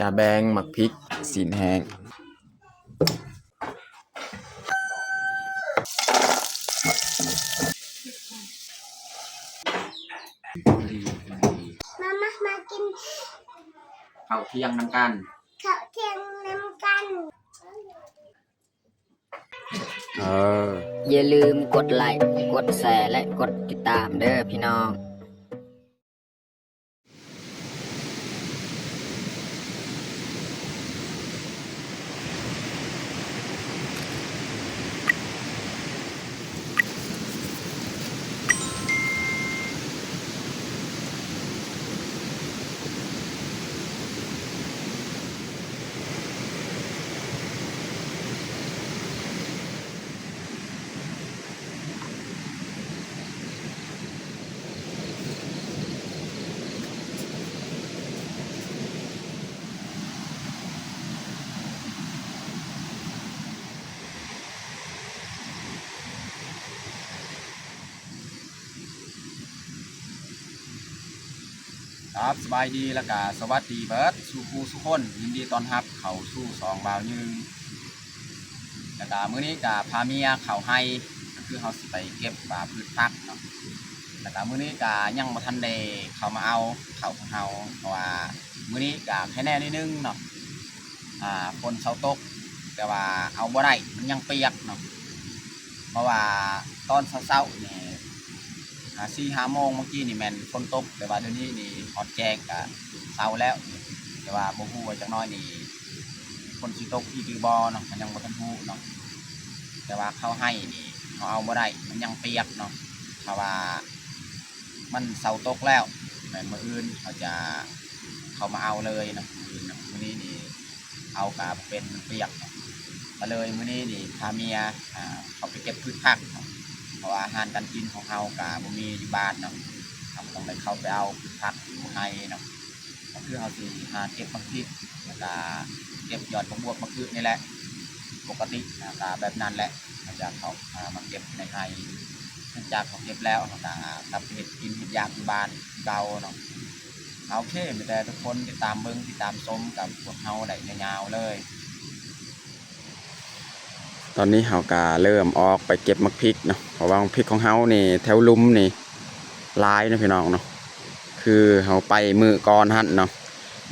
ຈະແບ່ງໝາກພິກ ຊີ້ນແຫ້ງ. ມາ ມາ ມາກິນເຂົ້າທ່ຽງນຳກັນ ເຂົ້າທ່ຽງນຳກັນ. ເອີ ຢ່າລືມກົດໄລ້ ກົດແຊ ແລະ ກົດຕິດຕາມເດີພີ່ນ້ອງ. ຄັບ ສະບາຍດີ ແລ້ວກະສະຫວັດດີເບິດສູ່ຜູ້ສູ່ຄົນ, ຍິນດີຕ້ອນຮັບເຂົ້າສູ່ຊ່ອງບ່າວຍືນ. ແລ້ວກະມື້ນີ້ກະພາເມຍເຂົ້າໄຮ່ ກໍຄືເຮົາຊິໄປເກັບ ອ່າ ພືດຜັກເນາະ. ແລ້ວກະມື້ນີ້ກະຍັງບໍ່ທັນໄດ້ເຂົ້າມາເອົາເຂົ້າຂອງເຮົາ ເພາະວ່າມື້ນີ້ກະໄຄແນ່ໜ້ອຍໜຶ່ງເນາະ. ອ່າ ຝົນເຊົາຕົກ ແຕ່ວ່າເອົາບໍ່ໄດ້ ມັນຍັງປຽກເນາະ. ເພາະວ່າຕອນເຊົ້າໆນີ້ ອ່າ ສີ່ຫ້າໂມງເມື່ອກີ້ນີ້ແມ່ນຝົນຕົກ, ແຕ່ວ່າດຽວນີ້ນີ້ຮອດແຈ້ງກະເຊົາແລ້ວ. ແຕ່ວ່າບໍ່ຮູ້ວ່າຈັກໜ້ອຍນີ້ຝົນຊິຕົກອີກຫຼືບໍ່ເນາະ ກໍຍັງບໍ່ທັນຮູ້ເນາະ. ແຕ່ວ່າເຂົ້າໄຮ່ນີ້ເຮົາເອົາບໍ່ໄດ້ ມັນຍັງປຽກເນາະ. ຖ້າວ່າມັນເຊົາຕົກແລ້ວ ແມ່ນມື້ອື່ນເຮົາຈະເຂົ້າມາເອົາເລີຍເນາະ ມື້ອື່ນເນາະ. ມື້ນີ້ນີ້ ເອົາກະບໍ່ເປັນ ມັນປຽກເນາະ. ກະເລີຍມື້ນີ້ນີ້ພາເມຍ ອ່າ ເຂົ້າໄປເກັບພືດຜັກເນາະ ເພາະວ່າອາຫານການກິນຂອງເຮົາກະບໍ່ມີຢູ່ບ້ານເນາະ, ເຮົາກະຕ້ອງໄດ້ເຂົ້າໄປເອົາພືດຜັກຢູ່ໄຮ່ເນາະ. ກໍຄືເຮົາຊິຫາເກັບໝາກພິກ ແລ້ວກະເກັບຍອດບັກບວບໝາກອຶນີ້ແຫຼະ, ປົກກະຕິນະກະແບບນັ້ນແຫຼະ ເຮົາຈະເຂົ້າ ອ່າ ມາເກັບໃນໄຮ່. ຫຼັງຈາກເຮົາເກັບແລ້ວ ເຮົາກະກັບໄປເຮັດກິນເຮັດຢາກຢູ່ບ້ານຄືເກົ່າເນາະ. ໂອເຄ ມີແຕ່ທຸກຄົນຕິດຕາມເບິ່ງ ຕິດຕາມຊົມກັບພວກເຮົາໄດ້ຍາວໆເລີຍ. ຕອນນີ້ເຮົາກະເລີ່ມອອກໄປເກັບໝາກພິກເນາະ, ເພາະວ່າໝາກພິກຂອງເຮົານີ້ແຖວລຸ່ມນີ້ຫຼາຍເນາະພີ່ນ້ອງເນາະ. ຄືເຮົາໄປມື້ກ່ອນຫັ້ນເນາະ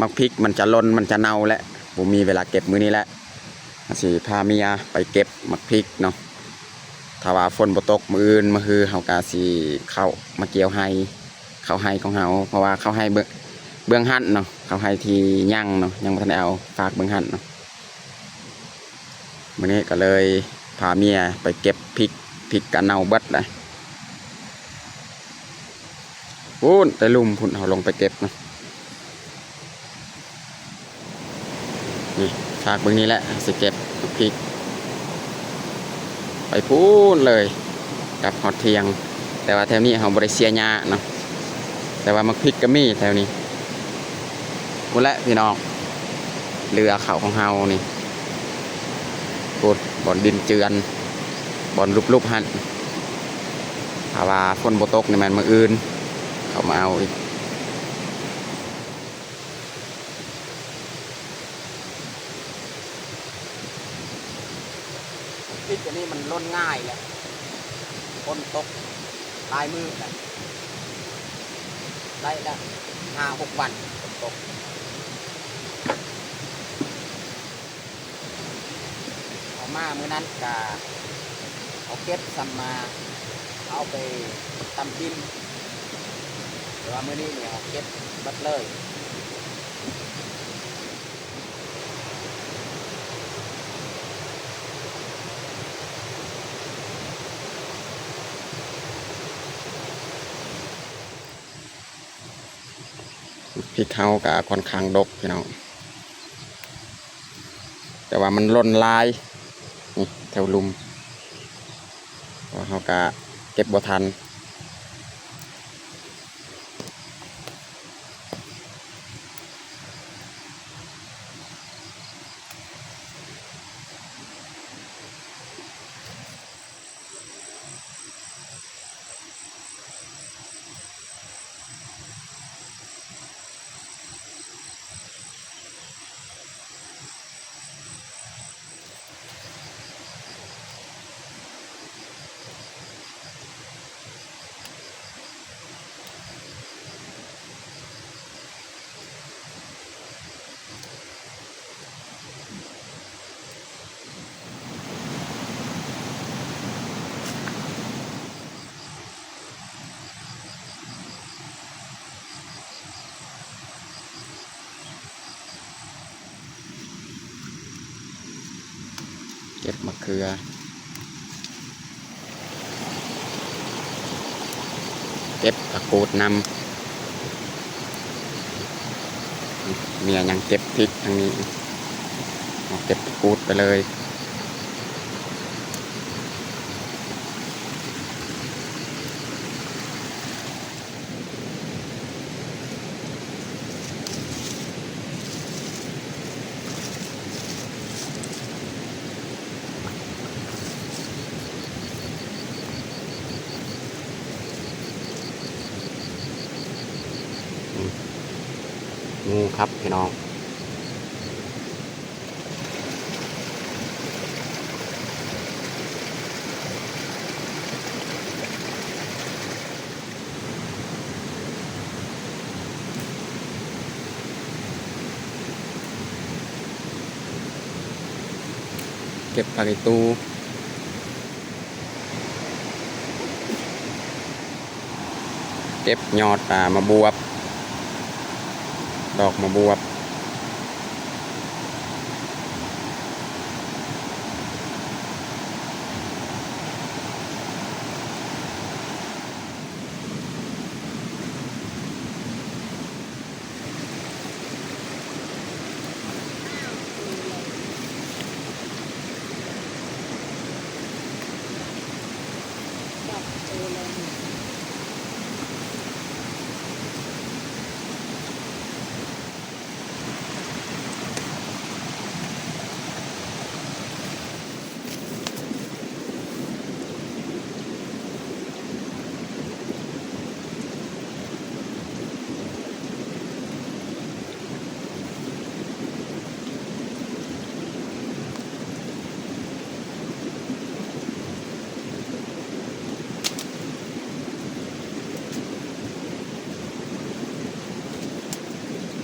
ໝາກພິກມັນຈະຫຼົ່ນ ມັນຈະເນົ່າແຫຼະ, ບໍ່ມີເວລາເກັບມື້ນີ້ແຫຼະ. ເຮົາຊິພາເມຍໄປເກັບໝາກພິກເນາະ. ຖ້າວ່າຝົນບໍ່ຕົກ ມື້ອື່ນມະຮືເຮົາກະຊິເຂົ້າມາກ່ຽວໄຮ່ ເຂົ້າໄຮ່ຂອງເຮົາ, ເພາະວ່າເຂົ້າໄຮ່ເບື້ອງ ເບື້ອງຫັ້ນເນາະ, ເຂົ້າໄຮ່ທີ່ຍັງເນາະ, ຍັງບໍ່ທັນໄດ້ເອົາ, ຝາກເບື້ອງຫັ້ນເນາະ. ມື້ນີ້ກໍເລີຍພາເມຍໄປເກັບພິກ, ພິກກໍເນົ່າເບິດແລ້ວ. ພຸ້ນ ແຕ່ລຸ່ມພຸ້ນ ເຮົາລົງໄປເກັບເນາະ. ນີ້ ຝາກເບິ່ງນີ້ແຫຼະ ເຮົາຊິເກັບໝາກພິກໄປພຸ້ນເລີຍ ກັບຮອດທ່ຽງ. ແຕ່ວ່າແຖວນີ້ເຮົາບໍ່ໄດ້ເສຍຫຍ້າເນາະ, ແຕ່ວ່າໝາກພິກກໍມີແຖວນີ້. ພຸ້ນແຫຼະພີ່ນ້ອງ ເຫຼືອເຂົ້າຂອງເຮົານີ້ ພຸ້ນ ບ່ອນດິນເຈື່ອນ ບ່ອນຫຼຸບໆຫັ້ນ. ຖ້າວ່າຝົນບໍ່ຕົກນີ້ແມ່ນມື້ອື່ນເຂົ້າມາເອົາອີກ. ພິກອັນນີ້ມັນຫຼົ່ນງ່າຍແຫຼະ, ຝົນຕົກຫຼາຍມື້ແລ້ວ, ໄດ້ລະຫ້າຫົກວັນຝົນຕົກ. ເອົາມາມື້ນັ້ນກະເອົາເກັບຊ້ຳມາ ເອົາໄປຕຳກິນ, ແຕ່ວ່າມື້ນີ້ນີ້ເຮົາເກັບເບິດເລີຍ. ພິກເຮົາກະຂ້ອນຂ້າງດົກພີ່ນ້ອງ, ແຕ່ວ່າມັນຫຼົ່ນຫຼາຍ ນີ້ ແຖວລຸ່ມ ເຮົາກະເກັບບໍ່ທັນ. ເ ເກືອ ເກັບຜັກກູດນຳ ເມຍຍັງເກັບພິກທາງນີ້ ເອົາເກັບຜັກກູດໄປເລີຍ. ອືມ ງູຄັບພີ່ນ້ອງ. ເກັບຜັກອີ່ຕູ ເກັບຍອດ ອ່າ ໝາກບວບ ດອກໝາກບວບ.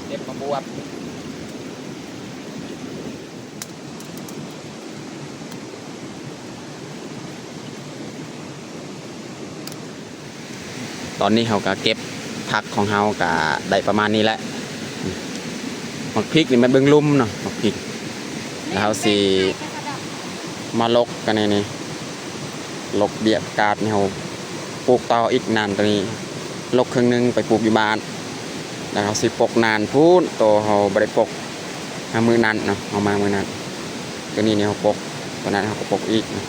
ເກັບໝາກບວບ. ຕອນນີ້ເຮົາກະເກັບຜັກຂອງເຮົາກະໄດ້ປະມານນີ້ແຫຼະ. ໝາກພິກນີ້ແມ່ນເບິ່ງລຸ່ມເນາະ ໝາກພິກ. ແລ້ວເຮົາຊິມາລົກກັນໃນນີ້ ລົກເບ້ຍຜັກກາດນີ້ ເຮົາປູກຕໍ່ອີກນານໂຕນີ້ ລົກເຄິ່ງໜຶ່ງໄປປູກຢູ່ບ້ານ. ແລ້ວເຮົາຊິປົກນານພຸ້ນ ໂຕເຮົາບໍ່ໄດ້ປົກ ຫາມື້ນັ້ນເນາະ ເຮົາມາມື້ນັ້ນ. ໂຕນີ້ນີ້ເຮົາປົກ ໂຕນັ້ນເຮົາກະປົກອີກເນາະ.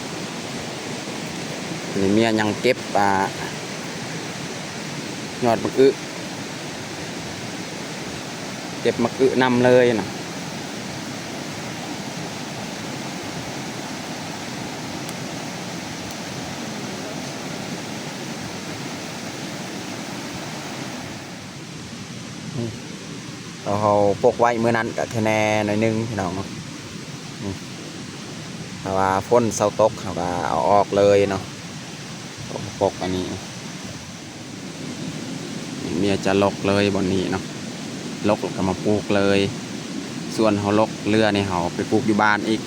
ນີ້ເມຍຍັງເກັບ ອ່າ ຍອດບັກອຶ ເກັບໝາກອຶນຳເລີຍນະ. ນີ້ ເຮົາປົກໄວ້ມື້ນັ້ນກະແຄ່ແນ່ໜ້ອຍໜຶ່ງພີ່ນ້ອງເນາະ. ນີ້ ຖ້າວ່າຝົນເຊົາຕົກ ເຮົາກະເອົາອອກເລີຍເນາະ ປົກອັນນີ້. ເມຍຈະລົກເລີຍບ່ອນນີ້ເນາະ ລົກແລ້ວກະມາປູກເລີຍ. ສ່ວນເຮົາລົກເຫຼືອນີ້ ເຮົາໄປປູກຢູ່ບ້ານອີກ.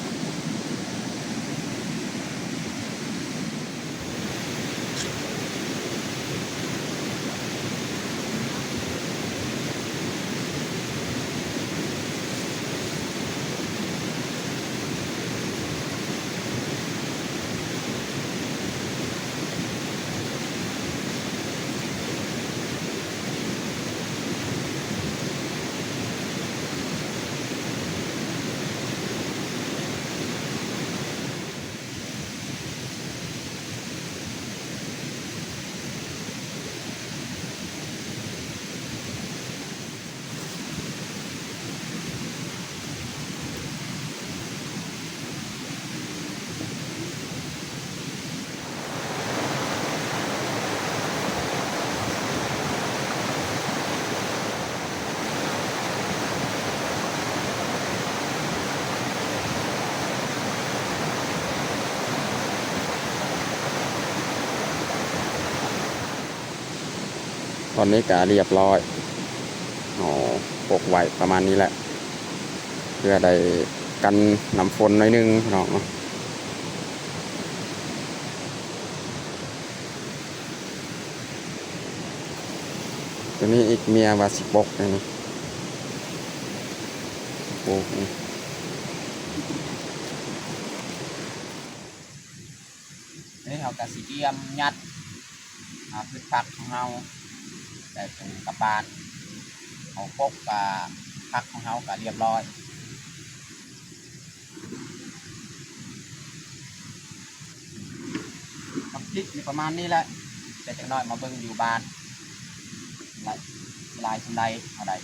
ຕອນນີ້ກະລຽບຮ້ອຍ ເຮົາປົກໄວ້ປະມານນີ້ແຫຼະ ເພື່ອໄດ້ກັນນ້ຳຝົນໜ້ອຍໜຶ່ງພີ່ນ້ອງເນາະ. ໂຕນີ້ອີກ ເມຍວ່າຊິປົກນີ້ ຊິປູກນີ້. ເຮົາກະຊິກຽມຍັດ ອ່າ ພືດຜັກຂອງເຮົາໃສ່ຖົງກັບບ້ານ. ເຮົາປົກກະຜັກຂອງເຮົາກະລຽບຮ້ອຍ. ໝາກພິກນີ້ປະມານນີ້ແຫຼະ, ແຕ່ຈັກໜ້ອຍມາເບິ່ງຢູ່ບ້ານຫຼາຍ ຫຼາຍສ່ຳໃດເຮົາໄດ້.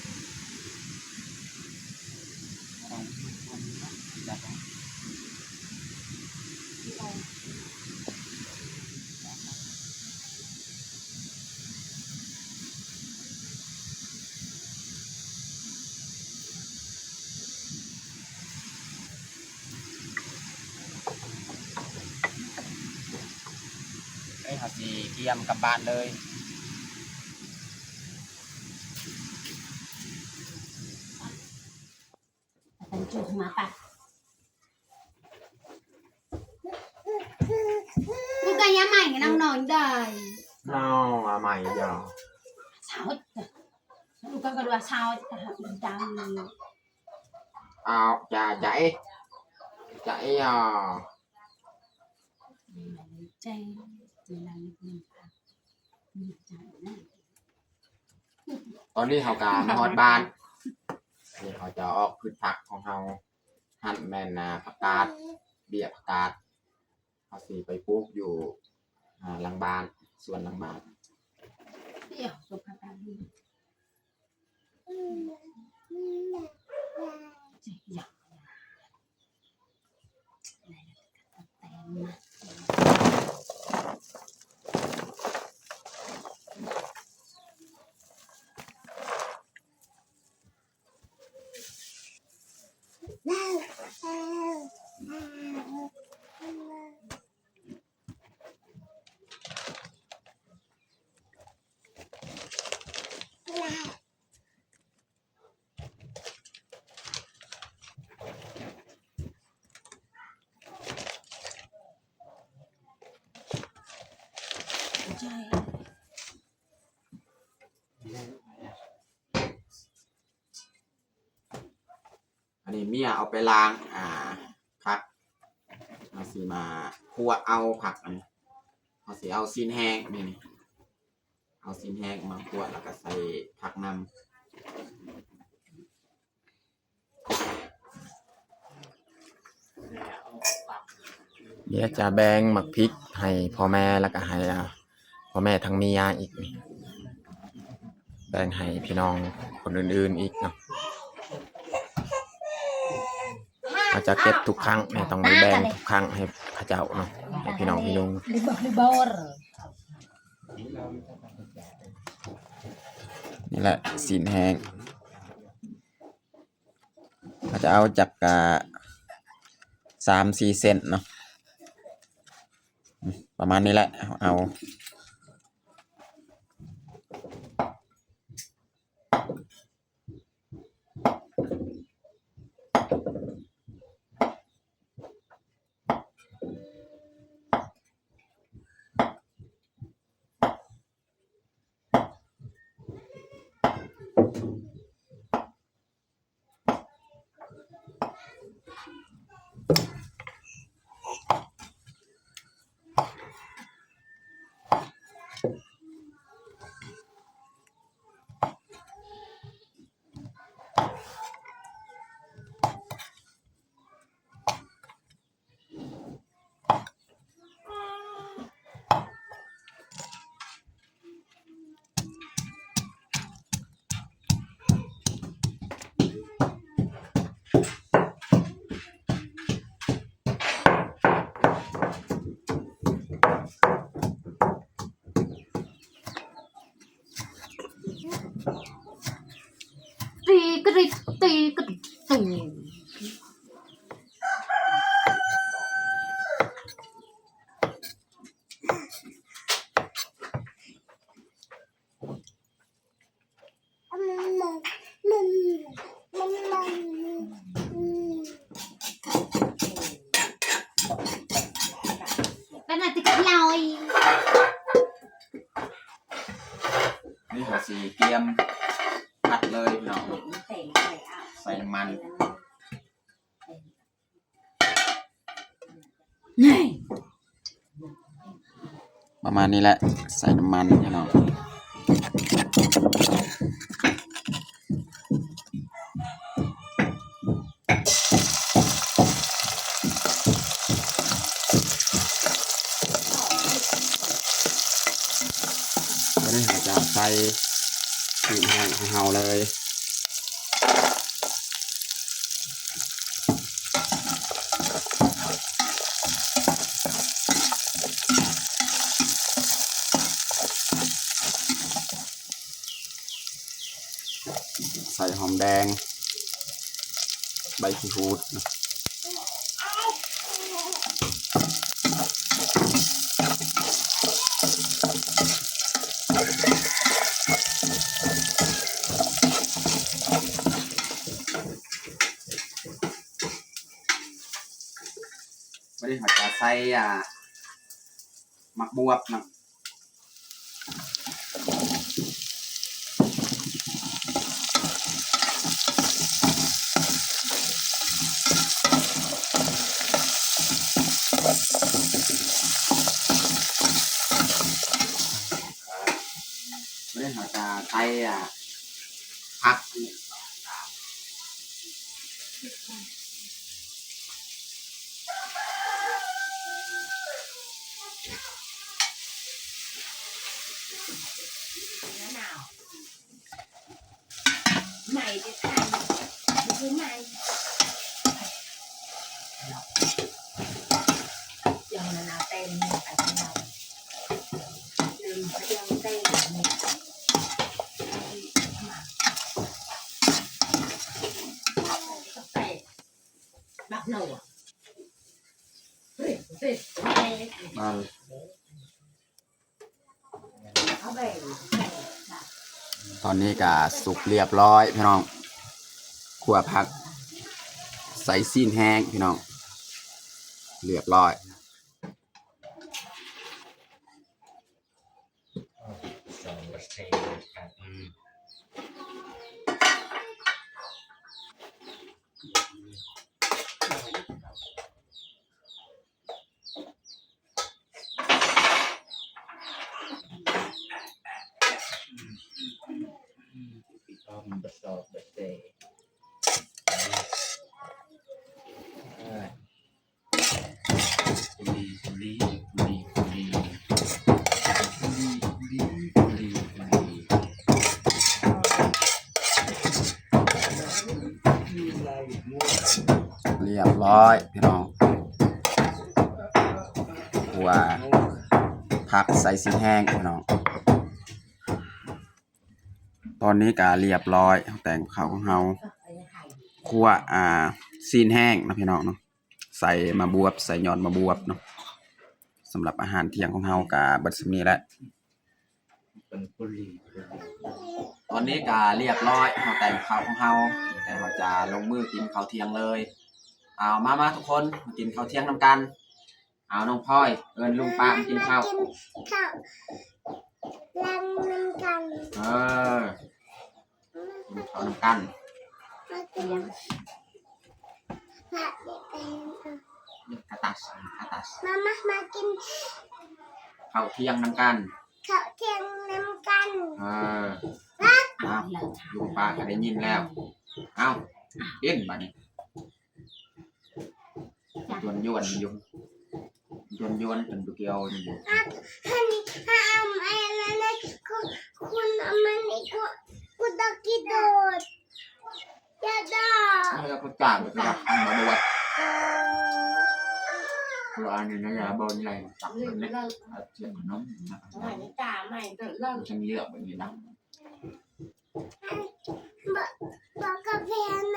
ເອີຍ ເຮົາຊິກຽມກັບບ້ານເລີຍ. ຕອນນີ້ເຮົາກະມາຮອດບ້ານ. ອັນນີ້ເຮົາຈະອອກພືດຜັກຂອງເຮົາ. ຫັ້ນແມ່ນ ອ່າ ຜັກກາດ, ເບ້ຍຜັກກາດ. ເຮົາຊິໄປປູກຢູ່ ອ່າ ຫຼັງບ້ານ, ສວນຫຼັງບ້ານ. ອັນນີ້ເມຍເອົາໄປລ້າງ ອ່າ ຜັກ. ເຮົາຊິມາຂົ້ວເອົາຜັກ. ອັນນີ້ເຮົາຊິເອົາຊີ້ນແຫ້ງນີ້ ນີ້ ເອົາຊີ້ນແຫ້ງມາຂົ້ວ ແລ້ວກະໃສ່ຜັກນຳ. ດຽວຈະແບ່ງໝາກພິກໃຫ້ພໍ່ແມ່ ແລ້ວກະໃຫ້ ອ່າ ພໍ່ແມ່ທາງເມຍອີກ ແບ່ງໃຫ້ພີ່ນ້ອງຄົນອື່ນໆອີກເນາະ. ເຮົາຈະເກັບທຸກຄັ້ງ ຕ້ອງໄດ້ແບ່ງທຸກຄັ້ງໃຫ້ເຂົາເຈົ້າເນາະ ໃຫ້ພີ່ນ້ອງພີ່ລຸງ. ນີ້ແຫຼະ ຊີ້ນແຫ້ງ. ເຮົາຈະເອົາຈັກ ອ່າ ສາມສີ່ເສັ້ນເນາະ ປະມານນີ້ແຫຼະ ເອົາ. ຕີກະດິກ ຕີກະດິກ ຕີ. ອັນນີ້ເຮົາຊິກຽມຜັດເລີຍພີ່ນ້ອງ ໃສ່ນ້ຳມັນ. ນີ້ ປະມານນີ້ແຫຼະ ໃສ່ນ້ຳມັນພີ່ນ້ອງ. ຕອນນີ້ເຮົາຈະໃສ່ຊີ້ນແຫ້ງຂອງເຮົາເລີຍ. ໃສ່ຫອມແດງ ໃບຂີ້ຫູດ. ວັນນີ້ເຮົາຈະໃສ່ ອ່າ ໝາກບວບເນາະ. ວັນນີ້ເຮົາຈະໃສ່ ອ່າ ຜັກ ຕອນນີ້ກະສຸກລຽບລ້ອຍພີ່ນ້ອງ ຂົ້ວຜັກ ໃສ່ຊີ້ນແຫ້ງພີ່ນ້ອງ ລຽບລ້ອຍ. ລຽບລ້ອຍພີ່ນ້ອງ ຂົ້ວຜັກໃສ່ຊີ້ນແຫ້ງພີ່ນ້ອງ. ຕອນນີ້ກະລຽບລ້ອຍ ແຕ່ງເຂົ້າຂອງເຮົາ ຂົ້ວ ອ່າ ຊີ້ນແຫ້ງເນາະພີ່ນ້ອງເນາະ ໃສ່ໝາກບວບ ໃສ່ຍອດໝາກບວບເນາະ. ສຳລັບອາຫານທ່ຽງຂອງເຮົາກະເບິດສ່ຳນີ້ແຫຼະ. ຕອນນີ້ກະລຽບລ້ອຍ ເຮົາແຕ່ງເຂົ້າຂອງເຮົາ ແຕ່ເຮົາຈະລົງມືກິນເຂົ້າທ່ຽງເລີຍ. ເອົາ ມາ ມາທຸກຄົນ ມາກິນເຂົ້າທ່ຽງນຳກັນ. ເອົາ ນ້ອງພອຍ ເອີ້ນລຸງປ້າມາກິນເຂົ້າ ກິນເຂົ້ານຳກັນ ເອີ ກິນເຂົ້ານຳກັນ ມາກິນ ກະຕັດ ກະຕັດ ມາ ມາ ມາກິນເຂົ້າທ່ຽງນຳກັນ ເຂົ້າທ່ຽງນຳກັນ ເອີ ເອົາ ລຸງປ້າກະໄດ້ຍິນແລ້ວ ເອົາ ກິນບາດນີ້. ຢວນໆຢູ່ ຢວນໆ ຈົນບໍ່ກ່ຽວຢູ່ ອັນ ອັນ ອັນ ອັນນັ້ນ ຄຸນ ຄຸນ ອັນນັ້ນອີກ ຄຸນ ຄຸນຕະກີໂດດ ຢ່າດ່າ ເອີ ແລ້ວກໍຈ້າງໄປກັບອັນມາບວດ ເອີ ເພາະວ່າອັນນີ້ນະ ຢ່າບໍ່ໃຫຍ່ ຕັກເພິ່ນເດ້ ອາດຈະຂະໜົມນະ ໃໝ່ຕາໃໝ່ເດີ ເລີກ ຈັ່ງເຍອະແບບນີ້ນະ. ບອກ ບອກກາເຟໃນ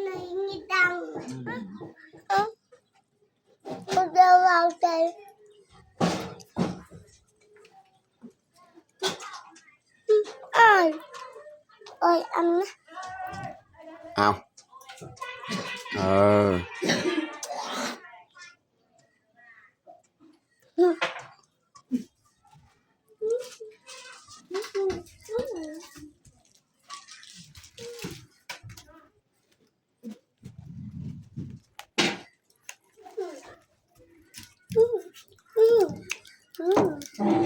ໃນນີ້ດັງ ອືມ ເອີ ບໍ່ໄດ້ວາງໃຈ ໂອ້ຍ ໂອ້ຍ ອັນນະ ເອົາ ເອີ. ອືມ ອືມ ອືມ ອືມ